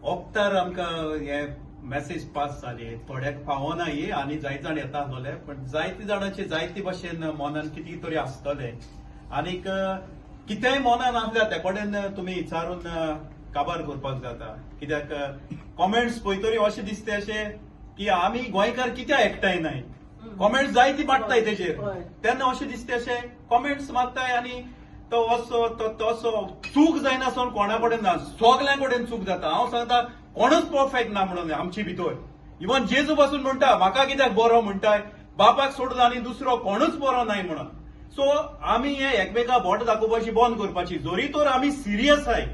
ओक्तार आमकां हे message pass जाली. थोड्याक पावना ही आनी जायते जाण येता आसलोले, पण जायते जाणांचे जायते भशेन मनान कितें तरी आसतलें आनीक कितेंय मनान आसल्यार ते कडेन तुमी विचारून काबार करपाक जाता. कित्याक कॉमेंट्स पळयतरी अशें दिसता अशें की आमी गोंयकार कित्याक एकठांय नाय. कॉमेंट्स जायती मारताय तेजेर, तेन्ना अशें दिसता अशें कॉमेंट्स मारताय आनी तो असो तो तसो, चूक जायनासतना कोणा कडेन ना, सगल्यां कडेन चूक जाता. हांव सांगता, कोणूच परफेक्ट ना म्हणून आमचे भितर. इवन जेजू पासून म्हणटा, म्हाका कित्याक बरो म्हणटाय, बापाक सोडून आनी दुसरो कोणूच बरो नाय म्हणून. सो आमी हे एकमेका बोट दाखोवपाची बंद करपाची. जरी तर आमी सिरियस आहाय,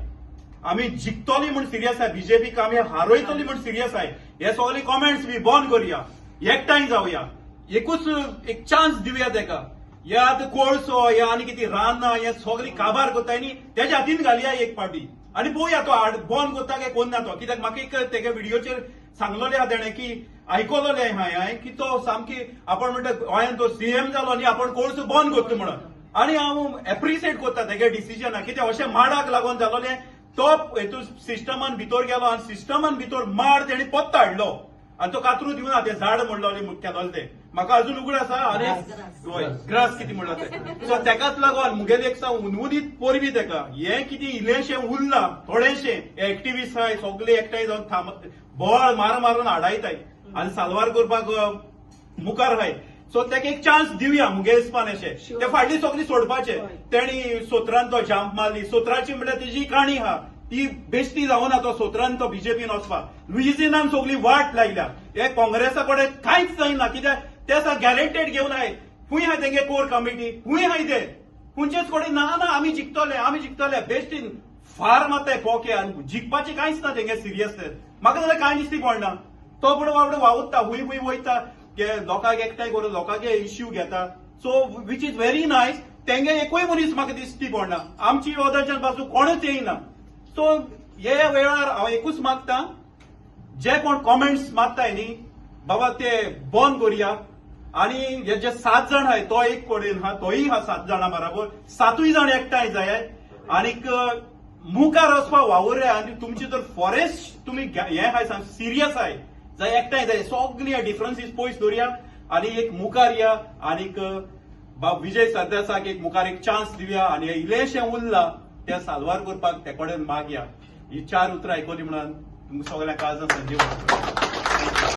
आमी जिखतली म्हूण सिरियस आहाय, बीजेपीक आमी हारयतली म्हूण सिरियस आहाय, हे सगळे कॉमेंट्स बी बंद करुया, एकठांय जावया, एकूच एक चान्स दिवया तेका. हे आतां कोळसो हे आनी कितें रानां हे सगळी काबार करताय न्ही, तेज्या हातीन घालया एक पावटी आनी पळोवया तो आड बंद करता काय कोन्ना तो. कित्याक म्हाका एक तेगे व्हिडियोचेर सांगलोले आहा तेणें की आयकलोलें हांवें की तो सामकी आपण म्हणटा गोंयान तो सीएम जालो आनी आपण कोळसो बंद करता म्हणून. आनी हांव एप्रिशिएट करता तेगे डिसिजनाक, कित्याक अशें माडाक लागून जालोलें, तो हेतून सिस्टमान भितर गेलो आनी सिस्टमान भितर माड तेणी पत्तो हाडलो आनी तो कातरू दिवना तें झाड म्हणलोलें केलोलें तें म्हाका अजून उगड आसा. आनी हय, ग्रास कितें म्हणलां तें. सो तेकाच लागून मुगेले एक सांग उनउनीत परबी तेका, हें कितें इल्लेंशें उरलां थोडेशें एक्टिविस्ट आहाय सगळे एकठांय जावन थांब बळ मार मारून हाडायताय आनी साल्वार करपाक मुखार आहाय. सो तेका एक चान्स दिवया मुगे हिसपान अशें. ते फाटली सगळी सोडपाचे. तेणी सोत्रान तो जंप मारली, सोत्राची म्हळ्यार तेजी काणी आहा ती बेश्टी जावना. तो सोत्रान तो बीजेपीन वचपाक लुईजिनान सगळी वाट लायल्या. हे काँग्रेसा कडेन कांयच जायना, कित्याक ते गॅरंटेड घेवन आहाय. खूंय आहाय तेंगे कोर कमिटी, खूंय आहाय ते, खंयचेच कडेन ना. ना, आमी जिखतले, आमी जिखतले, बेश्टीन फार मारताय पोके आनी जिखपाचें कांयच ना तेंगे सिरियसनेस. म्हाका जाल्यार कांय दिश्टी पडना. तो पूण बाबडो वावुरता, हुंय हुंय वयता, ते लोकांक एकठांय करून लोकांचे इश्यू घेता, so which is very nice. तेंगे एकूय मनीस म्हाका दिश्टी पडना. आमची वदाच्यान बाजू कोणूच येयना. सो हे वेळार हांव एकूच मागता, जे कोण कॉमेंट्स मारताय न्ही बाबा, ते बंद करुया. आनी हे जे सात जाण आहाय, तो एक कडेन आहा, तोय आहा सात जाणां बराबर, सातूय जाण एकठांय जाय आनीक मुखार वचपाक वावुरया. आनी तुमची जर फॉरेस्ट तुमी हे आहाय सांग सिरियस आहाय जाय, एकठांय जाय, सगळी डिफरन्सीस पयस दवरया आनी एक मुखार या आनीक बाब विजय सरदेसाक एक मुखार एक चान्स दिवया आनी इल्लेशें उरला तें साल्वार करपाक ते कडेन मागया. ही चार उतरां आयकली म्हणून तुमकां सगळ्यांक काळजान संजीव.